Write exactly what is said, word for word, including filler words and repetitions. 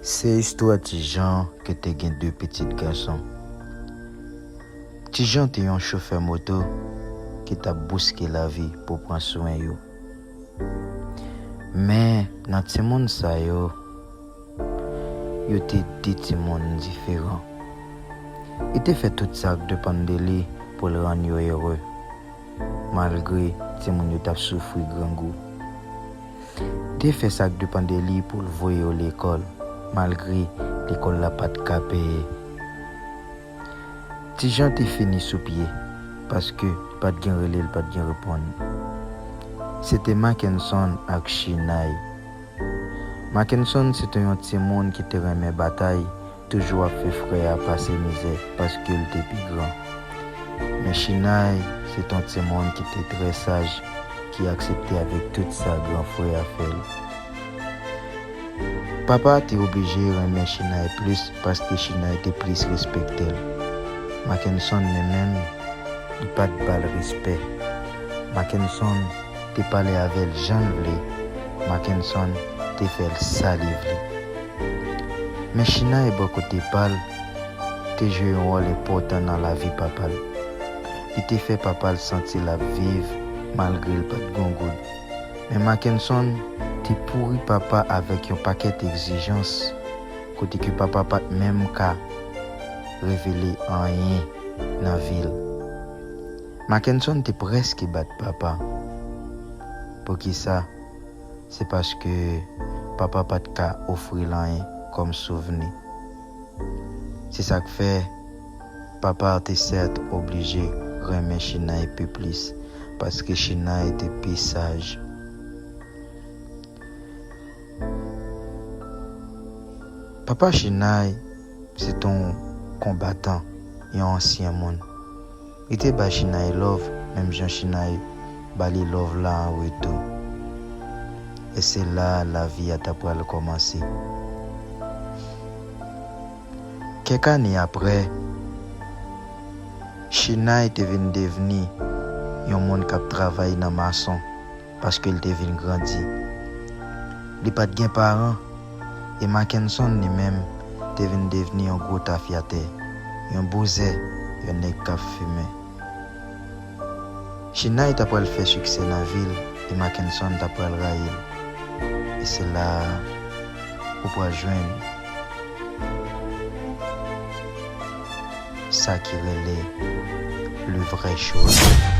Se istwa Ti Jan ki te gen de pitit gason. Ti Jan te yon chofè moto ki t ap bouske lavi pou pran swen yo. Men nan timoun sa yo, yo te de timoun diferan. Li te fè tout sa k depann de li pou l rann yo ere, malgre timoun yo t ap soufri grangou. Li te fè sa k depann de li pou l voye yo lekòl, malgre lekòl la pa t ka peye. Ti Jan te fini sou pye, paske pa t gen rele, l pa t gen reponn. Se te Mackenson ak Chinay. Mackenson se te yon timoun ki te renmen batay, toujou ap fè frè a pase mizè paske l te pi gran. Men Chinay se te yon timoun ki te trè saj, ki aksepte avèk tout sa gran frè a fè l. Papa te oblije renmen Chinay plis paske Chinay te plis respekte l. Mackenson li menm, li pa t ba l respè. Mackenson te pale avè l jan l vle. Mackenson te fè l sa li vle. Men Chinay bò kote pa l te jwe yon wòl enpòtan nan lavi papa l. Li te fè papa l santi l ap viv malgre l pa t gen goud. Men Mackenson te pouri papa avèk yon pakèt egzijans, kote ke papa pa t menm ka revele anyen nan vi l. Mackenson te prèske bat papa. Poukisa? Se paske papa pa t ka ofri l anyen kòm souvni. Se sa k fè papa te sèt oblije renmen Chinay pi plis, paske Chinay te pi saj. Papa Chinay se te yon konbatan, yon ansyen moun. Li te bay Chinay love, menm jan Chinay ba li love la an retou. E se la lavi a ta pral kòmanse. Kèk ane apre, Chinay te vin devni yon moun k ap travay nan mason paske l te vin grandi. Li pa t gen paran, e Mackenson li menm te vin devni yon gwo tafyatè, yon bouzè, yon nèg k ap fimen. Chinay ta pral fè siksè nan vi l, e Mackenson ta pral rayi l. E se la a ou pral jwenn sa ki rele le vrai choix.